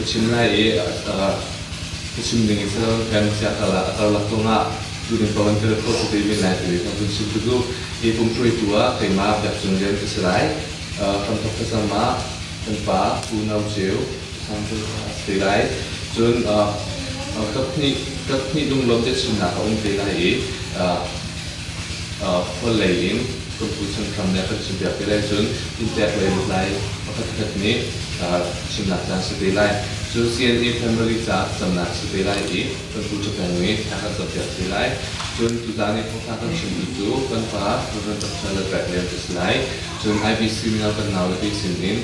chim lai i ka chim ding in kan karlak zongah duhning paoh in ka kho te men lai ti kan vun chim ka duh. Hi pum hruaitu ah keimah biakchung rian ka si lai. Hramthok thlacam ah kan pa Pu No Ceu sang cu a si te lai. Cun kaphnih lunglawm biachimnak a um te lai i khual lei in kan pu Chan Hram nih a kan chimpiak te lai. Cun inntek lei lutlai pakhatkhat nih chimnak caan si te lai. Cun CNA family caah thlacamnak si te lai i kan pu Ṭapeng nih thla kan campiak te lai. Cun tuzaan i thawngṭha kan chimtu cu kan pa Rev. Dr. Lalpek Lian a si lai. Cun IBC mino kan nau le pi sin in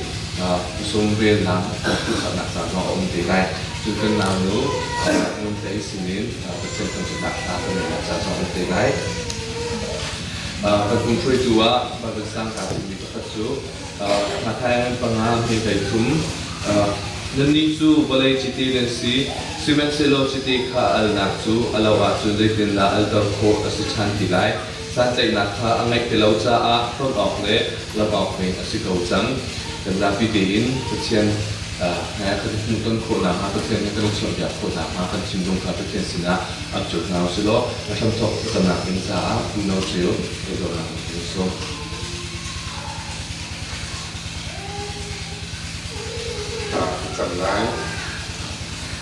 sum relnak duhsaknak ca zong a um te lai. Cun kan nau nu Ngun Hlei sin in Pathian thangṭhatnak hla kan ngeihnak ca zong a um te lai. Kan kum hruaitu ah Bible sang kaa thimmi pakhat cu Matthai ngan panga hme 33 Nannih cu vawlei chiti nan si, sihmanhsehlaw chiti kha alnak cu a lo ahcun zeitindah alter khawh a si ṭhan ti lai? Santlaihnak kha a ngeih ti lo caah hlawt awk le lamh awk men a si ko cang. Kan zapi tein Pathian he kan i hmuhton khawh nakhnga, Pathian he kan i chawnhbiak khawh nakhnga kan thinlung kha Pathian sinah ap cio hna u sih law a hramthawk thlacamnak ding caah Pu No Ceu theihlonak in kan sawm. Cam lai.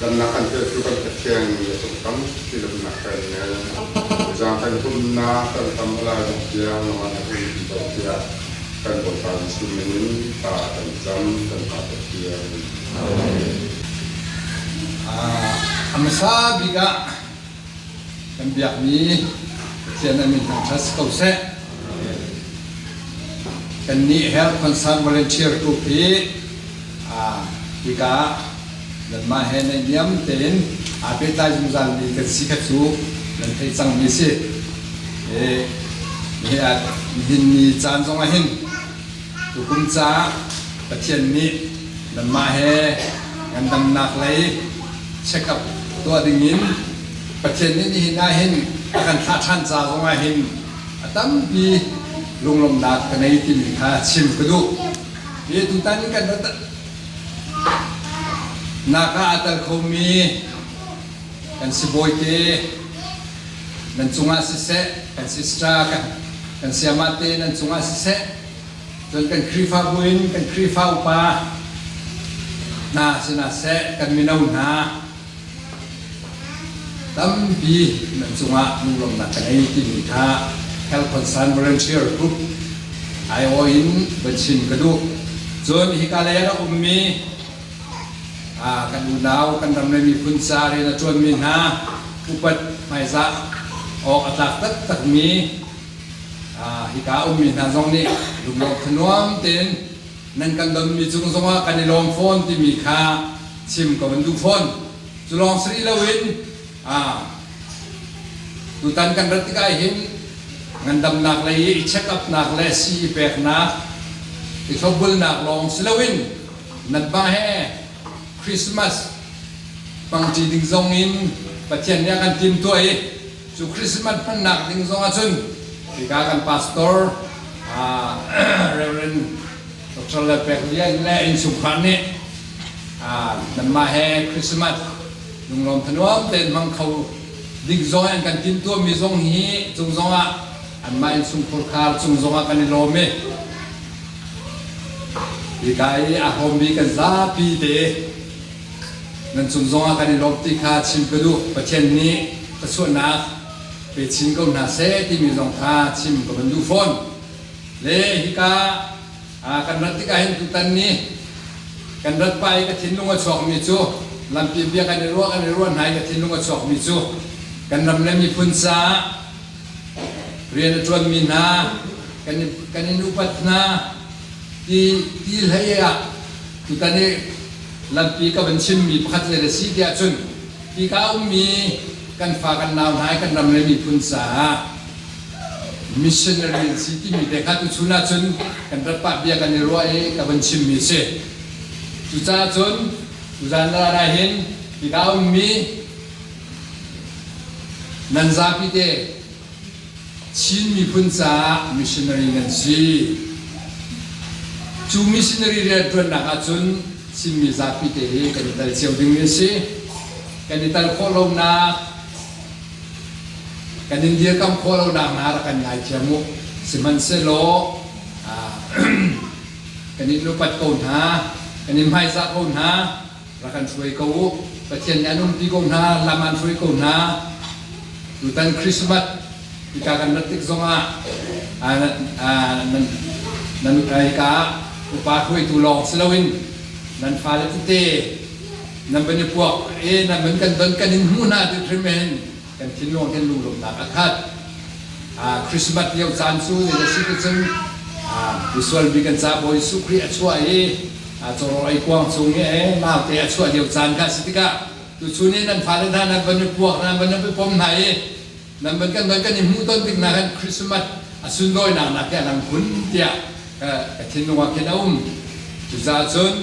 Damnak kan petu kan Pathian na cung tampi lawmhnak kan ngei. Zaang kan humnak kan tam a lai dong tiang nangmah na um ti ko tiah kan Bawipa Jesuh min in ta kan cam kan Pa Pathian. A hmasa bik ah kan biakmi Pathian a min thangṭhat si ko seh. Kannih Health Concern Volunteer Group hi hika nanmah he naihniam tein aa pehtlai zungzalmi kan si kha cu nan theih cangmi a si. Nihin ni caan zong ah hin tukum caah Pathian nih nanmah he ngandamnak lei check-up tuah dingin Pathian nih nihin ah hin a kan thlah ṭhan ca zong ah hin a tampi lunglawmhnak ka nei timi kha chim ka duh. Hi tutan kan rat nak ah aa tel khomi kan sibawi te nan cungah siseh, kan sister kan sayama te nan cungah siseh, cun kan Khrihfabu in kan Khrihfa upa hna sinah seh, kan mino hna Tampi nan cungah lunglawmhnak ka ngei timi kha Health Concern Volunteer Group aiawh in van chim ka duh. Cun hika lei ah rak ummi kan unau kan ram le miphun ca rian a ṭuanmi hna upat hmaizah awk a tlak taktakmi hika ummi hna zong nih lunglawm thanuam tein nan kan donmi cung zongah kan i lawm fawn timi kha chim ka van duh fawn. Cu lawng si rih loin tutan kan rat tikah hin ngandamnak lei i check up nak le sii peknak i thlopbulnak lawng si loin nanmah he Christmas hmangṭi ding zong in Pathian nih a kan timtuah i cu Christmas hmannak ding zong ahcun hika kan pastor Reverend Dr. Lalpek Lian le innchungkhar nih nanmah he Christmas lunglawm thanuam tein hmang kho ding zong an kan timtuahmi zong hi cung zongah anmah innchungkhur khar cung zongah kan i lawm i hika i a hawmmi kan zapi te nan cung zongah kan i lawm ti kha chim ka duh. Pathian nih thluachuahnak pe chin ko hna seh timi zong kha chim ka van duh fawn. Le hika kan rat tikah hin tutan ni kan rat pah i ka thinlung a chuakmi cu lampi bia kan i ruah kan i ruah hna i ka thinlung a chuakmi cu kan ram le miphun caah rian a ṭuanmi hna kan in upat hna ti ti hlei ah tutan i lampi ka van chimmi pakhat zei a si tiah cun hika ummi kan fa kan nau hna i kan ram le miphun caah missionary an si timi te kha tuchun ahcun kan rat pah bia kan i ruah i ka van chimmi a si. Cucaah cun tuzan zan ah hin hika ummi nan zapi te Chin miphun caah missionary nan si. Cu missionary rianṭuannak ahcun Chinmi zapi te hi kan i tel cio dingmi a si. Kan i tel khawh lonak, kan in dirkamh khawh lonak hna rak kan ngaithiam u. Sihmanhsehlaw kan in upat ko hna, kan in hmaizah ko hna, rak kan hruai ko u. Pathian nih an umpi ko hna, lam an hruai ko hna. Tutan Christmas hika kan rat tik zongah nan hika upa hruaitu lawng si loin nan fale tete nan van i puak i nan van kan don kan in hmuh hna ti hrim hin kan thinlung hin lunglawmhnak a khat. Christmas lio caan cu zei a si ti cun misual mi kan ca Bawi Jesuh Khrih a chuah i cawrawl ei kuang chung i naute a chuah lio caan kha a si tikah tuchun i nan fale hna nan van i puak nan van i pom hna i nan van kan van kan i hmuh ton tik hna khan Christmas a sunlawinak nak hi a lang khun tiah ka thinlung ah khin a um. Cucaah cun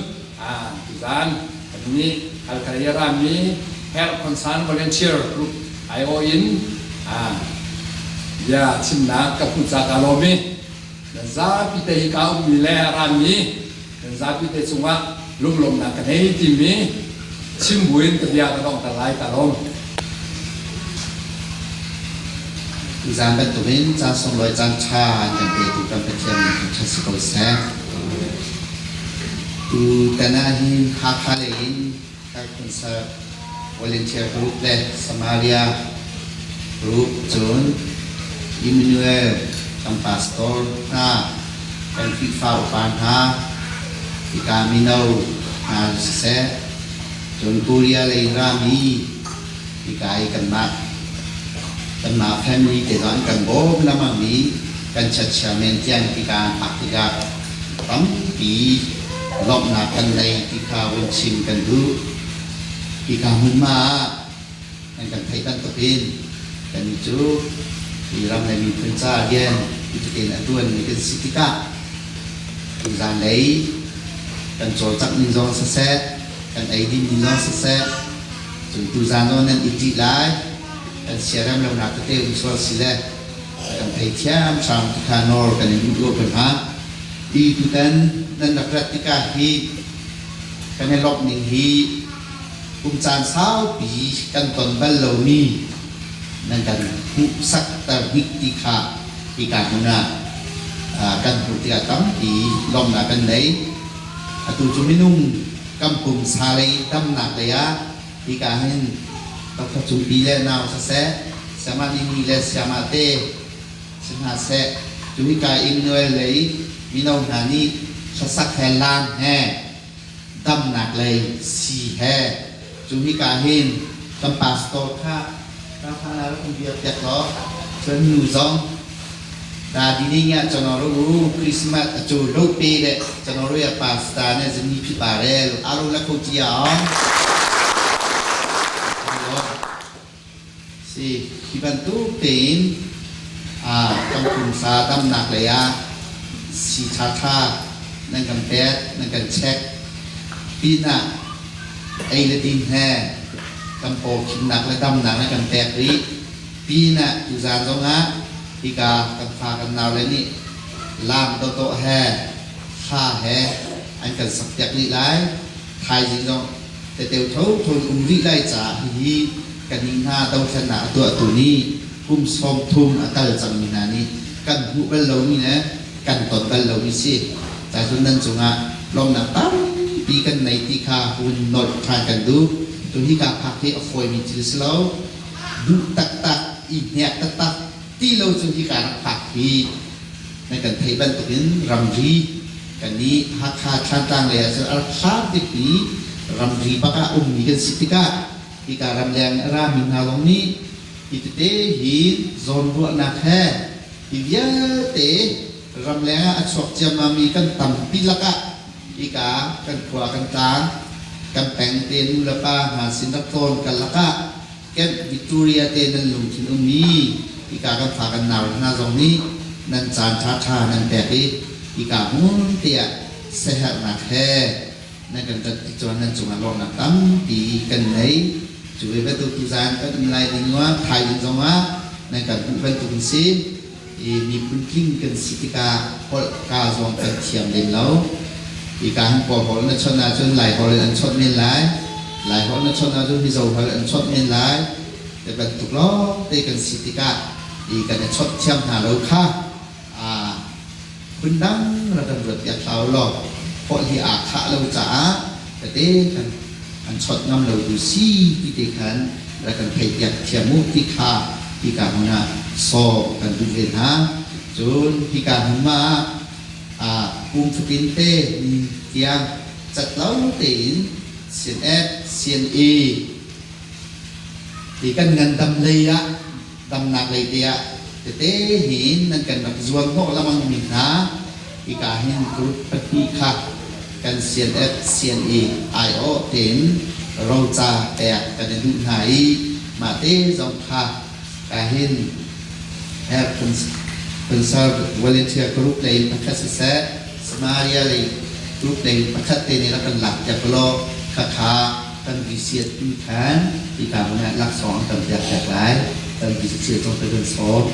tuzaan kan nih Halkha i a rami Health Concern Volunteer Group aiawh in bia chimnak ka hmuh ca kaa lawm i nan zapi te hi kaa ummi le a rami nan zapi te cungah lunglawmhnak ka ngei timi chim buin ka bia ka donghter lai ka lawm. Tuzaan bantukin caan sunglawi caan ṭha an kan petu kan Pathian min thangṭhat si ko seh. Tutan ah hin Hakha lei in Health Concert Volunteer Group le Samaria Group cun Emmanuel kan pastor hna, kan Khrihfa upa hna, hika mino hna siseh, cun Korea lei rami hika i kanmah kanmah family te zong an kan bawm lengmang i kan chiatchia men tiang hika an phak tikah tampi lawmhnak kan nei ti kha vun chim kan duh. Hika hmunhma ah nan kan theih bantukin kannih cu hi ram le miphun ca rian titein a ṭuanmi kan si tikah tuzaan lei kan cawlcangh ning zong siseh, kan eidin ning zong siseh, cun tuzaan zong nan i ṭih lai, kan siarem lonak tete um sual si le kan theithiam hram ti kha nawl kan in duh ko hna. Hi tutan nan rak rat tikah hi kan i lawmh ning hi kum caan saupi kan ton bal lomi nan kan hmuhsakter hnik ti kha hika hmun ah kan hmuh tikah tampi lawmhnak kan nei. Atu cu minung kan pumsa lei damnak lei ah hika hin Dr. Cungpi le nau siseh, Sayamah Nini le Sayamah te si hna seh, cu hika Immanuel lei mino hna nih hlasak he lam he damnak lei sii he cu hika hin kan pastor kha ralhrang rak kan biak piak law cun nu zong Dadi nih chanoru Christmas acu lo pe le chanoru ya pasta ne zini phi pare aro la kho tia ong si hi bantuk tein a kan pumsa damnak lei ah si tha tha nan kan pek nan kan check pinah ei le din he kan paw khimnak le damnak nan kan pek rih Pinah tuzaan zongah hika kan fa kan naule nih laam dawhdawh he hla he an kan sakpiak rih lai. Thaizing zong teteu thotho in um rih lai caah hihi kannih hna dothlennak a tuahtu nih kum 30 a kal cangmi hna nih kan hmuh bal lomi le kan ton bal lomi si. Cun nan cungah lawmhnak tampi kan nei ti kha hun nolh ṭhan kan duh. Cun hika phak hi a fawimi thil si lo. Duh taktak, i hnek taktak ti lo cu hika rak phak hi nan kan theih bantukin ramri kan i Hakha Thlantlang lei ah cun a rak hlat bikmi ramri bak ah ummi kan si tikah hika ramleng a rami hna zong nih hi tete hi zawnruahnak he hi vialte ramleng ah a chuak ciammami kan tampi lakah hika kan khua kan tlang kan peng te nu le pa hna sin rak tlawn kal lakah Camp Victoria te nan lungthin ummi hika kan fa kan nau hna zong nih nan caan ṭhaṭha nan pek i hika hmun te ah siaherhnak he nan kan rat ti cun nan cungah lawmhnak tampi kan nei. Cu ve bantuk tuzaan kan um lai ding ah thaizing zongah nan kan hmuh bantuk in si i miphun tling kan si tikah holh ka zong kan thiam lem lo. Hika hin Kawl holh na chawnh ahcun Lai holh in an chawnh men lai. Lai holh na chawnh ahcun Mizo holh an chawnh men lai. Te bantuk lawngte kan si tikah i kan i chawnh thiam hna lo kha phundang rak kan ruat piak hlah u law holh hi aa khah lo caah tete kan an chawnh ngam lo tu si ti te khan rak kan theih piak thiam u ti kha hika hmun ah sawm kan duh ve hna. Cun hika hmun ah kum fatin te ni tiang cat lo tein CNF, CNA ti kan ngandam lei ah damnak lei te ah tete hin nan kan rak zuan hnawh lengmang mi hna hika hin group pahnih kha kan CNF, CNA aiawh tein roca pek kan i duh hna i mah te zong kha ka hin Health Conserve Volunteer Group lei in pakhat siseh, Samaria lei group lei in pakhat te nih rak kan lak piak law khakha kan VC tu khan hika hmun ah laksawng an kan pek piak lai. Kan VC zong kan sawm.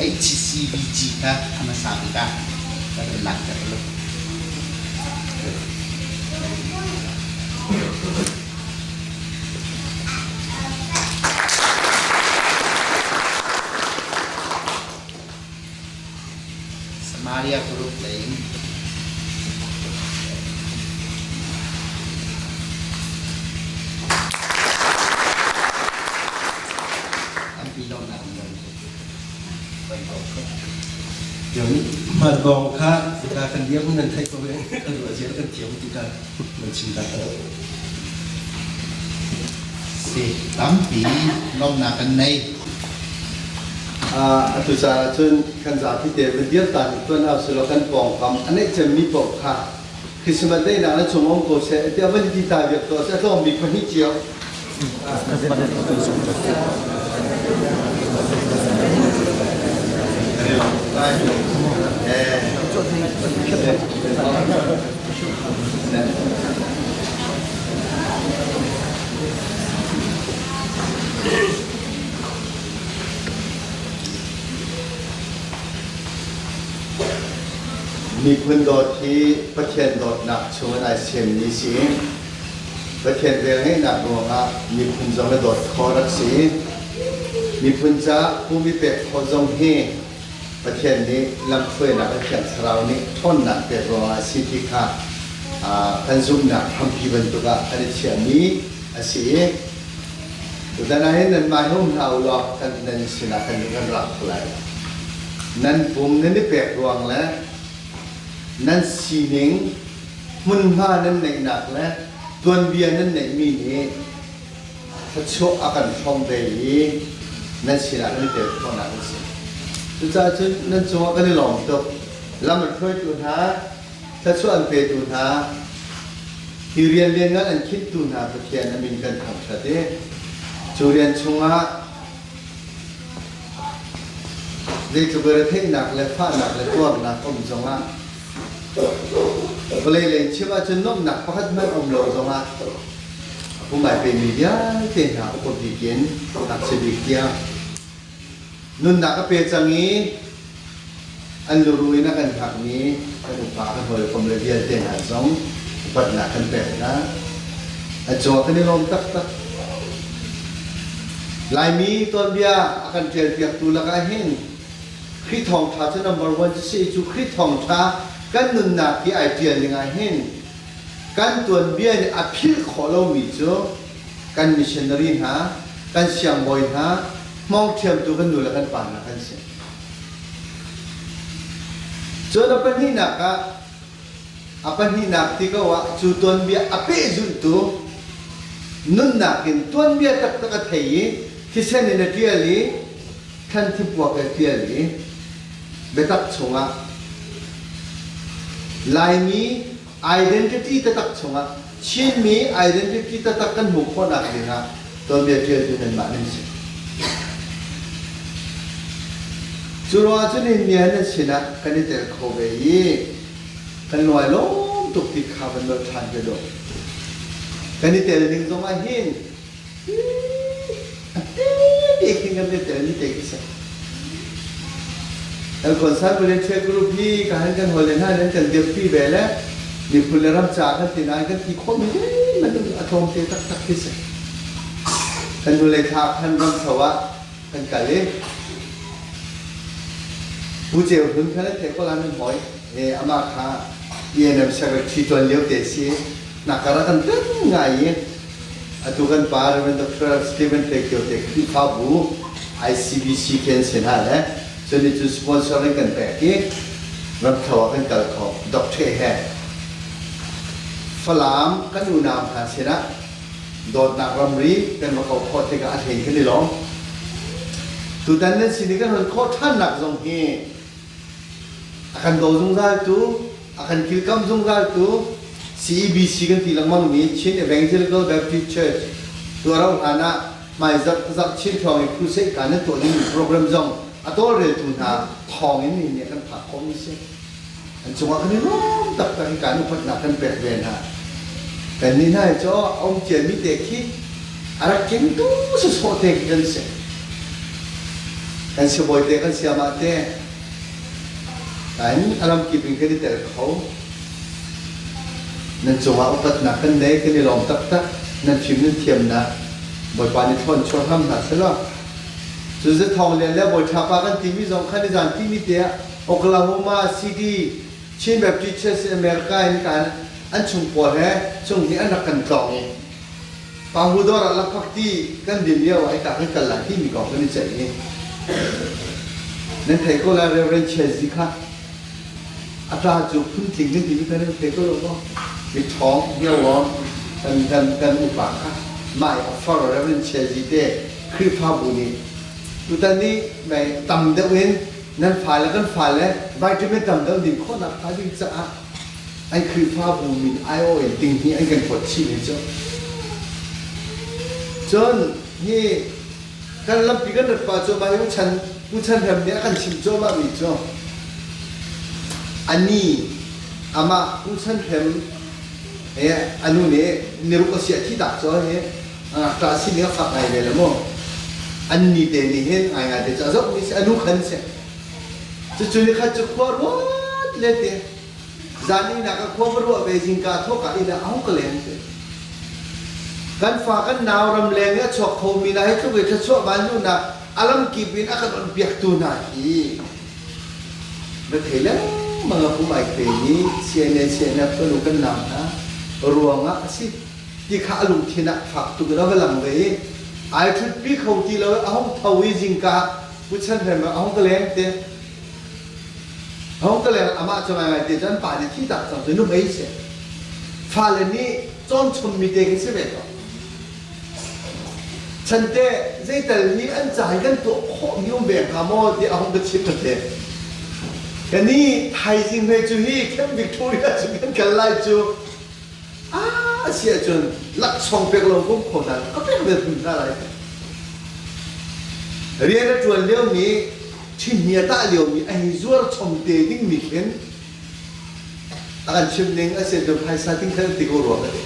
HCBG kha a hmasa bik ah kan in langhter lo. Samaria group lei in tampi lawmnak an ngei. Hmatbawng kha ka kan dir nan theih ko in kan ruah zia kan thiam ti ka nan chim ta ko. Si tampi lawmnak kan nei. Atu caan ahcun kan zapi te va dir ta nih tuan au selaw kan pawngkam a neih cemmi paoh kha Christmas daihnak na chung um ko seh tiah van ti ta viak tuah seh a tlawm bik pahnih cio. Miphun dawt hi Pathian dawtnak chungin ai semmi si. Pathian velngeihnak ruangah miphun zong na dawt khawh rak si. Miphun caah pum i pek khawh zong hi Pathian nih lamhruainak le Thiang Thlarau nih ṭhawnnak pek ruangah a si ti kha kan zumhnak hrampi bantuk ah kan i chiahmi a si i Tutan ah hin nanmah hi um hlah u law kan nan sinah kan kan rak kho lai lo. Nan pum nan i pek ruang le nan sining hmunhma nan neihnak le tuanbia nan neihmi nih thluachuah a kan hrawmh ve i nan sinah kan i tel khawhnak a si. Cucaah cun nan cungah kan i lawm tuk. Lam a hruaitu hna, thluachuah an petu hna, hi rian lianngan an khinhtu hna Pathian a min kan thangṭhat i cu rian chungah zeitluk retheihnak le fahnak le tuarnak um zongah vawlei lei chim ahcun nuamhnak pakhat hmanh um lo zongah a pum ai pemi vialte hna upa bik in ngakchia bik tiang Nunnak a pe cang i an luruh in a kan hngakmi kan upa kan hawikom le vialte hna zong upatnak kan pek hna. A caw kan i lawm taktak. Laimi tuanbia a kan ṭialpiaktu lakah hin Khrih thawngṭha cu number one cu si i cu Khrih thawngṭha kan nunnak hi ai ṭial ning ah hin kan tuanbia nih a philh khawh lomi cu kan missionary hna, kan siangbawi hna, hmawngṭhiamtu kan nu le kan pa hna kan si. Cun a pahnihnak ah a pahnihnak ti ko ah cu tuanbia a pehzulhtu nunnak in tuanbia taktak a thei i thisen in a ṭial i thlan thipuak in a ṭial i biatak chungah Laimi identity taktak chungah Chinmi identity taktak kan hmuh khawhnak dingah tuanbia ṭialtu nanmah nan si. Cu ruangah cun nihin ni ah nan sinah kan i tel kho ve i kan lung ai lawm tuk ti kha van nolh ṭhan ve dawh. Kan i tel ning zongah hin a tete khin kan i tel mi te khi si. Kan concern volunteer group hi ka han kan hawi le hna nan kan dirpi ve le miphun le ram caah kan ti nain kan ti khawhmi zeihmanh a tlawmte taktak khi si. Kan hnulei thla khan ramthlo ah kan kal i Pu Ceu Hlun kha nan theih ko la nan hawi he amah kha ENM secretary tuan lio te si nakar ah kan tan ngai i atu kan pa Reverend Dr. Stephen Pekio te Khrihfabu ICBC khi an si hna le cun cu sponsor in kan pek i ramthlo ah kan kal kho Dr. he Falam kan unau hna sinah dawtnak ramri kan va kau khawh tikah a hlei kan i lawm. Tutan nan sin i kan hon khawh ṭhannak zong hi a kan daw zungzaltu, a kan kilkamh zungzaltu CEBC kan ti lengmangmi Chin Evangelical Baptist Church tuaro hlan ah hmai zarh zarh Chin thawng i crusade ka nan tuah dingmi program zong a tawlreltu hna thawng in nihin ni ah kan phak khawhmi si. An cungah kan i lawm taktak i kan upatnak kan pek ve hna. Kannih hna hi cu a um ciami te khi a rak kengtu sawsawh te khi kan si. Kan sibawi te kan siamah te kan a lamkip in kan i tel kho. Nan cungah upatnak kan nei, kan i lawm taktak. Nan fim nan thiamnak Bawipa nih thlawn chuah hram hna selaw. Cu Zathawng Lian le Bawi Ṭha Pa kan timi zong khan i zan timi te ah Oklahoma City Chin Baptist Church in America in kan an chung pawl he chung nih an rak kan tlawng i Pahu dawr ah lakphak ti kan din lio ah hika kan kal lai timi kong kan i ceih i nan thei ko lai Reverend Chezi kha a ṭa cu phuntling nan timi kha nan thei ko lo maw mi ṭhawng hniawawm kan kan kan upa kha mah i a far Reverend Chezi te Khrihfabu nih tutan nih mei tam deuh in nan fale kan fale vitamin tam deuh din khawhnak hnga ding caah an Khrihfabu min aiawh in ting hi an kan kuat chih ve cu. Cun hi kan lampi kan rat pah cuahmah hi uchan uchan rem nih a kan chimh cuahmah mi cu ani amah uchan rem he anu nih niruk a si a thi tak cu hi ngakṭah sining a fak ngai ve le mu an ni te nih hin ngaingai te cu a zohmi si a nu khan si cucu ni khat cu khua ruat le te zan ihnak ah khua va ruah ve zingka thawk ah inn ah a hung ka leng te kan fa kan nau ram leng i a chuak khomi na hi tluk i thluachuah vanluhnak a lamkip in a kan on piaktu hna hi na thei lengmang a pum ai pe mi CNA CNF kan u kan nau hna ruangah a si ti kha a lungthin ah fak tuk in a va lang ve i ai ṭhutpi kho ti lo i a hung tho i zingka Pu Chan Hrem a hung ka leng te a hung ka leng amah cu ngaingai te cu an pa nih thi tak cang cu nuhmei si fale nih cawnchom mi te khi si ve ko chante zeital hi an ca hi kan tuah khawh mi um ve hnga maw ti a hung ka chim ka te kani thaizing hme cu hi Camp Victoria cu kan kal lai cu A si ahcun laksawng pek lo kum kho hna ka pek ve hrim hna lai. Rian a ṭuan liomi ṭhihni a tah liomi a hei zuar chom te dingmi khin a kan chim ning a si ahcun phaisa ting khan ti ko rua ka ti.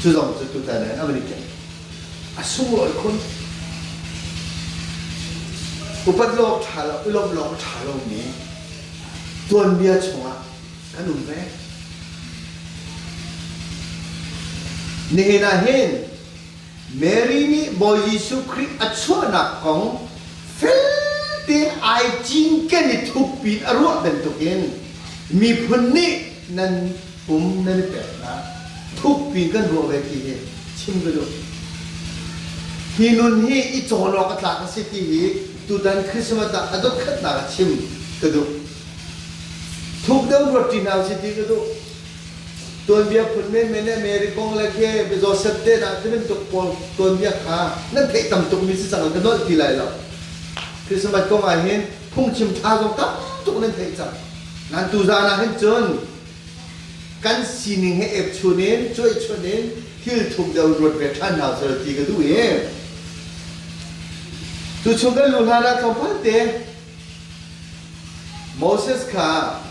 Cu zong cu tutan ah a van i ken. A sunglawi khun. Upat lawng ṭha lo, i lawmh lawng a ṭha lomi tuanbia chungah kan um ve. Nihin ah hin Mary nih Bawi Jesuh Khrih a chuahnak kong fel tein ai cinken i thukpi in a ruah bantukin miphun nih nan pum nan i peknak thukpi in kan ruah ve ti hi chim ka duh. Hi nun hi i cawn awk a tlak a si ti hi tutan Christmas ah a dotkhatnak a chim ka duh. Thuk deuh ruat ṭi hna usih ti ka duh. Tuanbia phun menmen le Mary kong le khi Joseph te hna tibantuk pawl tuanbia kha nan theih tam tukmi si cang ka nolh ti lai lo. Christmas kong ah hin phungchim ṭha zong tam tuk nan theih cang. Nan tuzaan ah hin cun kan sining he epchun in cuaichun in thil thuk deuh ruat ve ṭhan hna usih ti ka duh i tuchung kan lu hlan ah tlawmpal te. Moses kha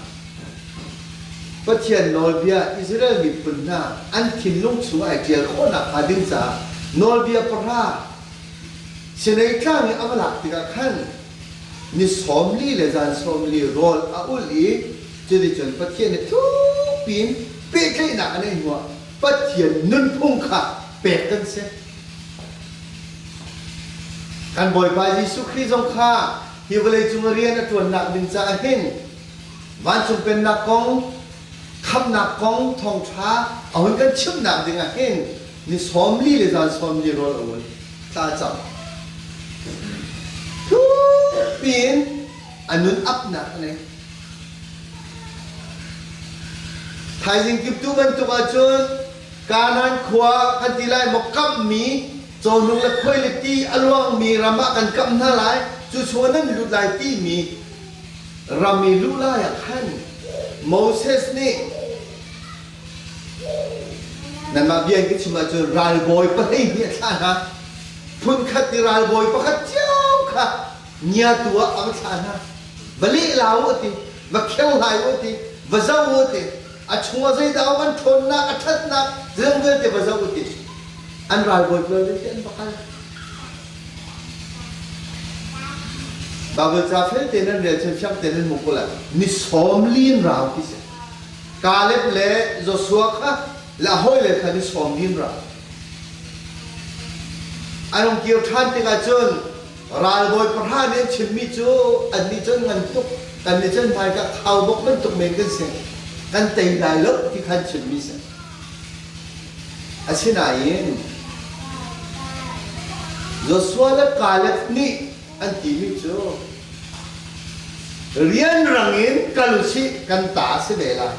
Pathian nawlbia Israel miphun hna an thinlung chung ai ṭial khawh nakhnga ding caah nawlbia pahra Sinai tlang i a va lak tikah khan ni 40 le zan 40 rawl a ulh i cuticun Pathian nih thukpi in pehtlaihnak a neih hnuah Pathian nunphung kha pek kan si. Kan Bawipa Jesuh Khrih zong kha hi vawleicung i rian a ṭuannak ding caah hin vancung pennak kong, khamhnak kong thawngṭha a hun kan chimhnak ding ah hin ni 40 le zan 40 rawl a ul thla a cam. Thukpi in a nun apnak a nei. Thaizing kiptu bantuk ahcun Kanaan khua kan ti lai maw kamhmi cawhnuk le khuailipi a luangmi ram ah kan kamh hna lai, cu chungah nan lut lai timi ram i luh lai ah khan Moses nih nanmah bia in ka chim ahcun ralbawi 12 a thlah hna. Phunkhat i ralbawi pakhat cio kha ngiatu ah a va thlah hna. Va lehla u a ti, va kherhlai u a ti, va zoh u a ti. A chungah zeidah a um, an ṭhawnnak, a ṭhatnak, zeizong vialte va zoh u ti. An ralbawi pawl vialte an va kal. Baibal ca fel tein an rel cun fiang tein an hmuh ko lai. Ni 40 in rau ti si. Kaleb le Joshua kha le a hawile kha ni 40 in rau. An hung kir ṭhan tikah cun ralbawi pahra nih an chimmi cu annih cu an ngan tuk, kannih cu an hmaika khaubawk bantuk men kan si, kan tei lai lo ti kha an chimmi si. Asinain Joshua le Kaleb nih an timi cu rianrang in kal usih kan ta a si ve lai.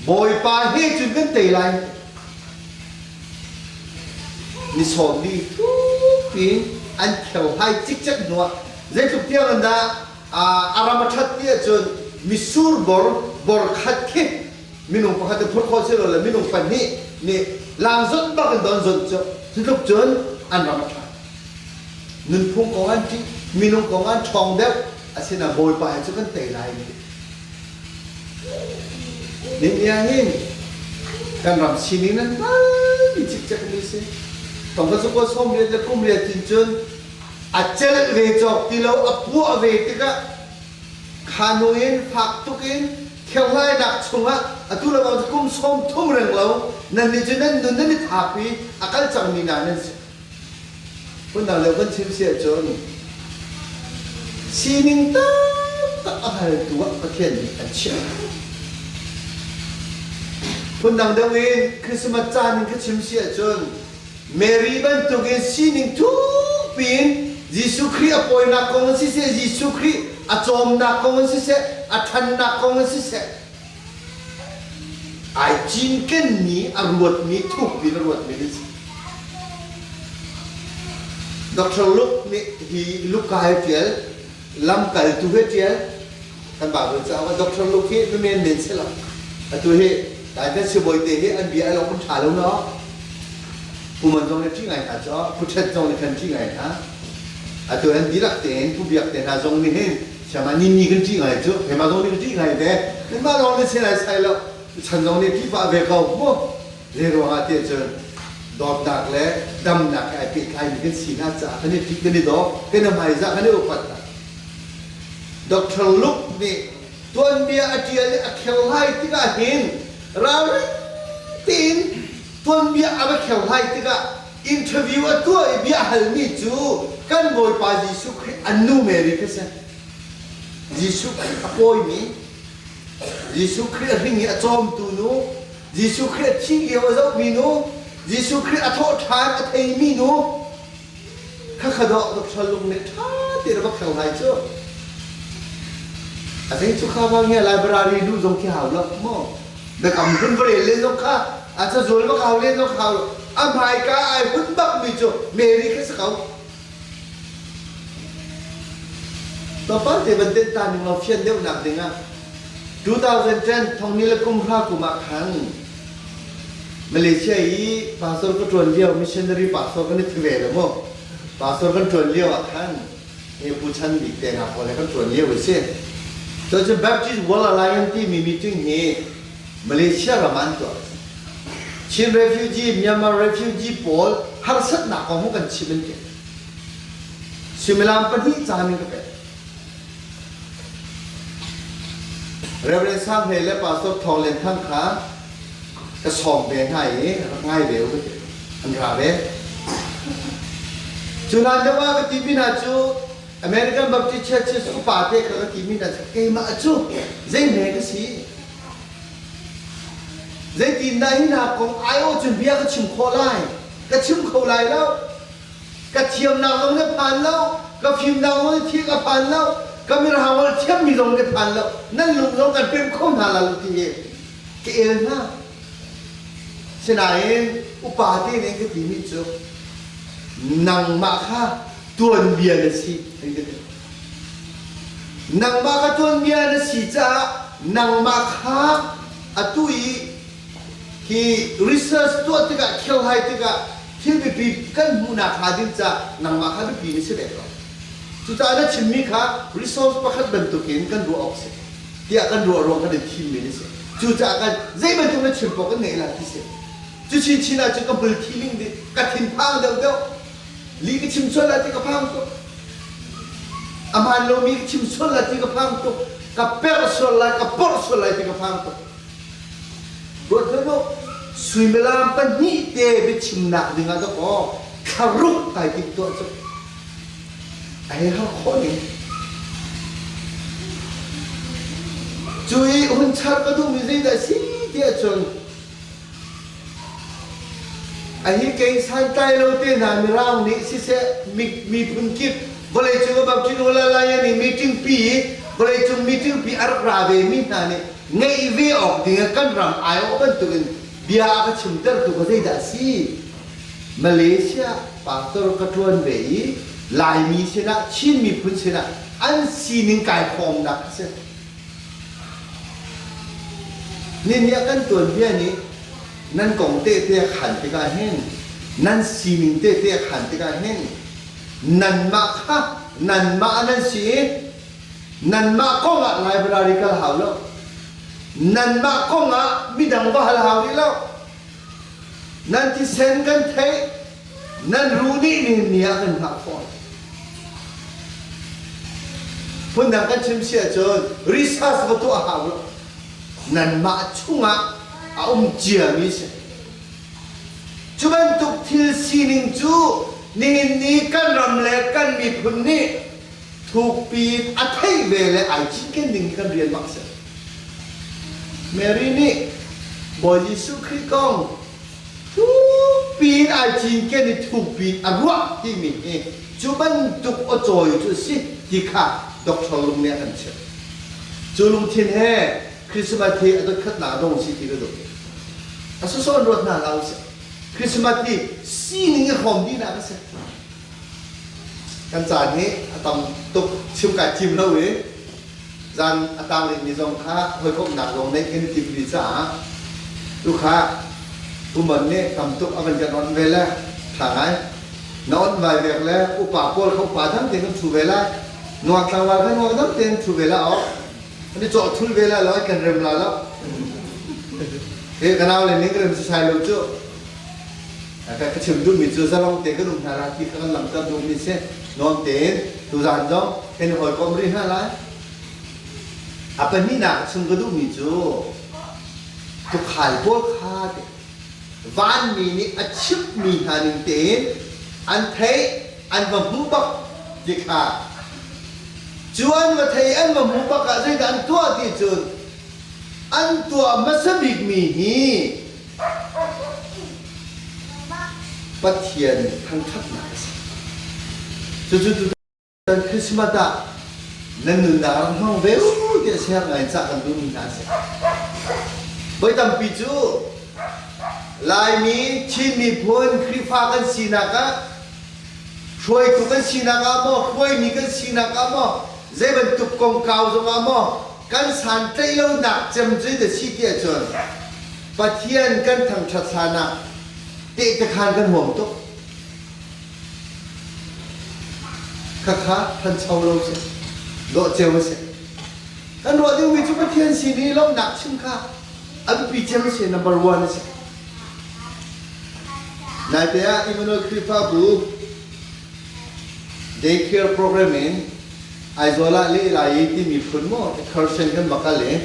Bawipa he cun kan tei lai. Ni 40 thukpi an kherhhlai cikcek hnuah zeitluk tiang in dah a ram a ṭhat ti ahcun mitsur bor bor khat khi minung pakhat in phurh khawh si lo le minung pahnih nih lang zonh bak in don zonh cu cutluk cun an ram a ṭha. Nunphung kong an ṭih, minung kong an ṭhawng deuh, asinain Bawipa he cu kan tei lai an ti. Nihin ah hin kan ram sining nan hngalmi cikcekmi si. Tongka cu 80 le kum riat in cun a celh ve cawk ti lo, a puah ve tikah khanu in fak tuk in kherhlainak chungah atu le bang cu kum 30 reng lo nan nih cu nan nun nan i thap i a kal cangmi hna nan si. Phundang deuh kan chim si ahcun sining taktak a hngaltu ah Pathian nih an chiah. Phundang deuh in Christmas caan in ka chim si ahcun Mary bantukin sining thukpi in Jesuh Khrih a pawinak kong in siseh, Jesuh Khrih a cawmnak kong in siseh, a ṭhannak kong in siseh, ai cinkenmi, a ruatmi, thukpi in a ruatmi an si. Dr. Luke nih hi Luka he ṭial, lamkaltu he ṭial, kan Bible cauk ah Dr. Luke hi nu menmen si lo. Atu hi Daitan sibawi te hi an bia al awk an ṭha lo no. Pu Man zong nih ṭih ngai hna cu, Pu Ṭhet zong nih khan ṭih ngai hna. Atu an dihlak tein Pu Biak te hna zong nih hin siama ni ni kan ṭih ngai cu, keimah zong nih ka ṭih ngai ve. Nanmah lawng nih sin ai sai lo, chan zong nih ṭih pah ve ko mu. Zei ruangah tiah cun dawtnak le damnak he ai pehtlaimi kan si hna caah kan i ṭih, kan i daw, kan i hmaizah, kan i upat hna. Dr. Luke nih tuanbia a ṭial i a kherhlai tikah hin ralring tein tuanbia a va kherhlai tikah interview a tuah i bia halmi cu kan Bawipa Jesuh Khrih an nu Mary kha si. Jesuh Khrih a pawimi, Jesuh Khrih a hring i a cawmtu nu, Jesuh Khrih a thih lio a zohmi nu, Jesuh Khrih a thawh ṭhan a theimi nu, Khakha dawh Dr. Lung nih ṭha tein a va khel lai cu. A zei cu kha vang hi library luh zong khi hau lo maw? Biakam hun va rel len zong kha a cazual va hau len zong hau lo. A hmaika ai hun bakmi cu Mary kha si ko. Tlawmpal te van tenh ta ning law fian deuhnak dingah 2010 thongni le kum hra kum ah khan Malaysia i pastor ka ṭuan lio missionary pastor kan i thi ve lo mu. Pastor kan ṭuan lio ah khan he Pu Chan Bik te hna pawl he kan ṭuan lio a si. Cucu Baptist World Alliance timi meeting hi Malaysia ram ah an tuah. Chin refugee, Myanmar refugee pawl harsatnak kong kan chim an ti. Suimilam pahnih caan in ka pek. Reverend Sang Hlei le Pastor Thawng Lian Thang kha ka sawm ve hna i rak ngai ve u ka ti. An ra ve. Cu hlan deuh ah ka timi hna cu American Baptist Churches upa te kha ka timi hna cu keimah cu zeihme ka si. Zeitindah hi hna kong aiawh cun bia ka chim khawh lai? Ka chim kho lai lo. Ka thiamnak zong nih phan lo, ka fimnak zong nih thil ka phan lo, ka mirang holh thiammi zong nih phan lo, nan lung zong kan pem kho hna la lo ti hi ka el hna. Sinain upa te nih ka timi cu nangmah kha tuanbia na si an ka ti. Nangmah kha tuanbia na si caah nangmah kha atu i hi research tuah tikah kherhlai tikah thil biapi kan hmuhnak hnga ding caah nangmah kha biapi na si ve ko. Cucaah na chimmi kha resource pakhat bantukin kan ruah awk si tiah kan ruah ruang kan in thimmi na si. Cucaah kan zei bantuk na chim paoh kan ngeih lai ti si. Cu chinchin ah cun ka hmul thiling dih, ka thinphang deuhdeuh. Lih ka chim sual lai ti ka phang tuk. A hmaan lomi ka chim sual lai ti ka phang tuk. Ka perh sual lai, ka porh sual lai ti ka phang tuk. Ruat hmanh u, suimilam pahnih te biachimnak dingah dawkaw thlaruk kai timhtuah cu a hei har khawh ning. Cu i hun char ka duhmi zeidah a si ti ahcun a hi kei santlai lo te hna Mirang nih siseh miphun kip vawleicung a Baptist Ulalaya nih meeting pi vawleicung meeting pi a rak ra ve mi hna nih ngeih ve awk ding ah kan ram aiawh bantukin bia a ka chimtertu kha zeidah a si? Malaysia pastor ka ṭuan ve i Laimi sinah Chin miphun sinah an sining kai hrawmnak a si. Nihin ah kan tuanbia nih nan kong tehte a khan tikah hin nan sining tehte a khan tikah hin nanmah kha nanmah nan si i Nanmah kong ah library kal hau lo. Nanmah kong ah midang va hal hau rih lo. Nan thisen kan theih, nan ruh nih nihin ni ah kan hngah fawn. Phundang kan chim si ahcun research va tuah hau lo. Nanmah chungah a um ciami si. Cu bantuk thil sining cu nihin ni kan ram le kan miphun nih thukpi in a theih ve le ai cinken ding hi kan rian bak si. Mary nih Bawi Jesuh Khrih kong thukpi in ai cinken i thukpi in a ruah timi hi cu bantuk aw-cawi cu a si ti kha Doctor Lung nih a kan chimh. Cu lungthin he Christmas hi a dotkhatnak a dong si ti ka duh. A sawsawh in ruat hna hlah usih. Christmas hi sining i hrawm dihnak a si. Kan caan hi a tam tuk chim kai thim lo i zan a tang rihmi zong kha hawikomhnak zong neih kan i tim rih caah tukha Pu Mon nih tam tuk a van kan onh ve le ṭha ngai. Na onh vai vek le upa pawl kha upa dang tein kan ṭhu ve lai. Nuak tlangval kha nuak dang tein ṭhu ve la awk. An i cawh thul ve la lo kan rem la lo. He ka nau le ning rem sisai lo cu. Ka chim duhmi cu zalong te kan um hna lai ti kha kan langhter duhmi si. Nuam tein tuzaan zong kan i hawikom rih hna lai. A pahnihnak chung ka duhmi cu tukhal pawl kha te vanmi nih a chimhmi hna ning tein an theih an va hmuh bak ti kha cu an va thei an va hmuh bak ah zeidah an tuah ti cun an tuah hmasa bikmi hi Pathian thangṭhatnak a si. Cucu tutan Christmas ah nan nunnak rak hmang ve u tiah siang ngai cah kan duhmi hna a si. Voi tampi cu Laimi, Chin miphun, Khrihfa kan sinak ah hruaitu kan sinak ah maw, hruaimi kan sinak ah maw, zei bantuk kongkau zongah maw, kan santlaih lonak cem cu da si ti ahcun Pathian kan thangṭhat hlan ah tehtekhan kan huam tuk. Khakha thancho lo si, dawh ceu a si. Kan ruah dingmi cu Pathian sin i lawmhnak chim kha a biapi cem a si, number one a si. Naite ah Emmanuel Khrihfabu daycare program in Aizawl ah leh lai i timi phun maw excursion kan va kal i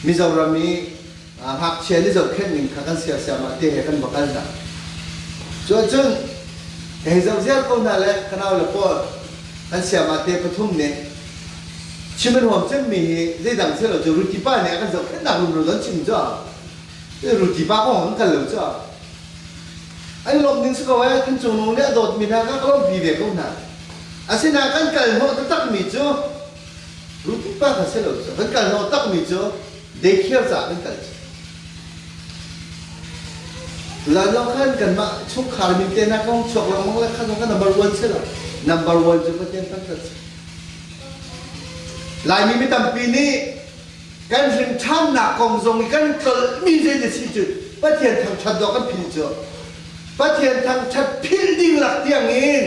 Mizoram i ngakchia nih zohkhenh ning kha kan siasiam ah te he kan va kal hna. Cu ahcun ka hei zoh ziar ko hna le ka nau le pawl kan siamah te pathum nih chim an huam cemmi hi zeidang si lo cu Ruti pa nih a kan zohkhenhnak rumro zon chim cu Ruti pa kong an kal lo cu an lawmh ding si ko ee kan cungnung nih a dawtmi hna kha ka lawmhpi ve ko hna. Asinain kan kal hnawh taktakmi cu Ruti pa kha si lo cu kan kal hnawh takmi cu daycare caah kan kal cu. Tuzaan zong khan kanmah chungkhar min te hna kong chuak lengmang le kha zong kha number one si lo. Number one cu Pathian thangṭhat si. Laimi mi tampi nih kan hrimṭhannak kong zong i kan tlolhmi zei na si cu Pathian thangṭhat dawh kan philh cu. Pathian thangṭhat philh ding lak tiang in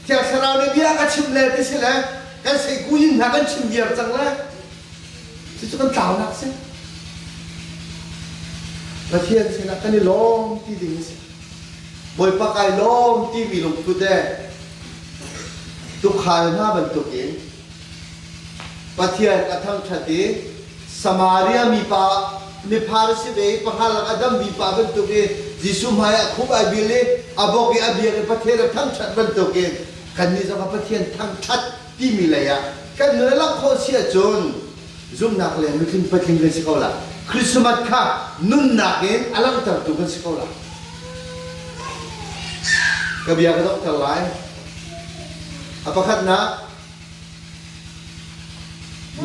Thiang Thlarau nih bia ka chimh le ti si le kan seikuyin hna kan chim viar cang le Cucu kan tlaunak a si. Pathian sinah kan i lawm ti ding a si. Bawipa kai lawm timi lungput he tukhal hna bantukin Pathian a thangṭhat i Samaria mipa mi Pharisee ve i pahra lak a dammi pa bantukin Jesuh hmai ah khuk ai bil i a bawk i a biak i Pathian a thangṭhat bantukin kannih zong ah Pathian thangṭhat timi lei ah kan nun a langh khawh si ahcun zumhnak le nutling patling kan si ko la. Christmas kha nunnak in a langhtertu kan si ko la. Ka bia ka donghter lai. A pakhatnak,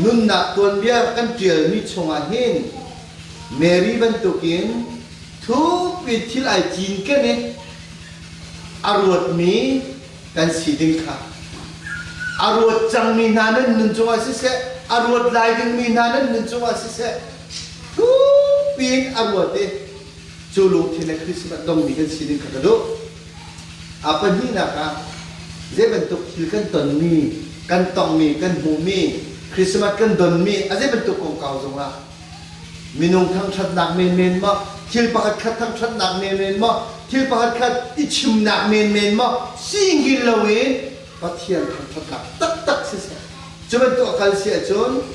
nunnak tuanbia kan ṭialmi chungah hin Mary bantukin thukpi thil ai cinken i a ruatmi kan si ding kha a ruat cangmi hna nan nun cungah siseh a ruat lai dingmi hna nan nun cungah siseh thukpi in a ruat i cu lungthin le Christmas dongmi kan si ding kha ka duh. A pahnihnak ah zei bantuk thil kan tonmi, kan tongmi, kan hmuhmi, Christmas kan donmi a zei bantuk kongkau zongah Minung thangṭhatnak menmen maw, thil pakhatkhat thangṭhatnak menmen maw, thil pakhatkhat i chimnak menmen maw, singil loin Pathian thangṭhatnak taktak siseh. Cu bantuk a kal si ahcun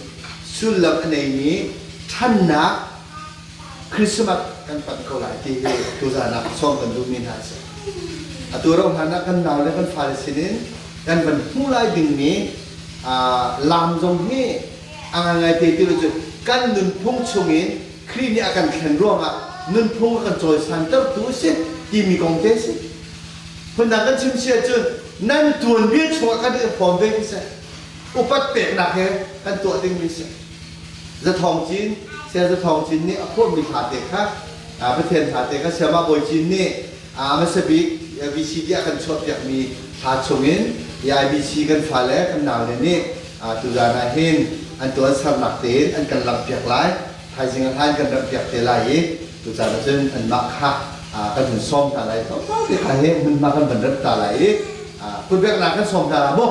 sullam a neimi ṭhannak Christmas kan panh ko lai ti hi tuzaan ah sawm kan duhmi hna a si. Atu ro hlan ah kan nau le kan fale sinin kan van hmuh lai dingmi lam zong hi A ngaingai te ti lo cu kan nunphung chungin Khrih nih a kan thlen ruangah nunphung a kan cawisantertu a si timi kong te a si. Phundang kan chim si ahcun nan tuanbia chungah kan i hrawm ve khi si. Upat peknak he kan tuah dingmi si. Zathawng Cin, Saya Zathawng Cin nih a phuahmi hla te kha Pathian hla te kha Sayamah Bawi Cin nih A hmasa bik VCD a kan chuahpiakmi thla chungin EIBC kan fale kan naule nih tuzaan ah hin an tuansernak tein an kan langhpiak lai. Thaizing a hlan kan ramhpiak te lai i tucaan ah cun anmah kha kan hun sawm hna lai. Tlawmpal te kha hi hmunhma kan van remh ta lai i kutbeknak kan sawm hna la mu.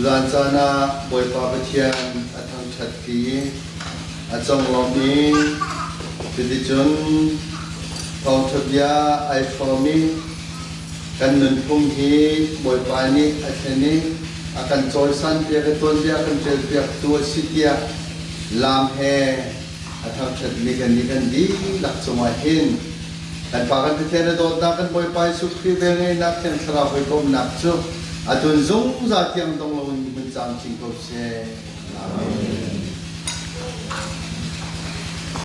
Tuzaan caan ah Bawipa Pathian a thangṭhat i a conglawmh i cuticun thawngṭha bia ai hrawm i kan nunphung hi Bawipa nih a thlen i a kan cawisanpiak i tuanbia a kan ṭialpiaktu a si tiah laam he a thangṭhatmi kannih kan dihlak cungah hin kan Pa kan Pathian a dawtnak kan Bawipa Jesuh Khrih velngeihnak Thiang Thlarau hawikomhnak cu atun zungzal tiang dong loin hmun camcin ko seh. Amen.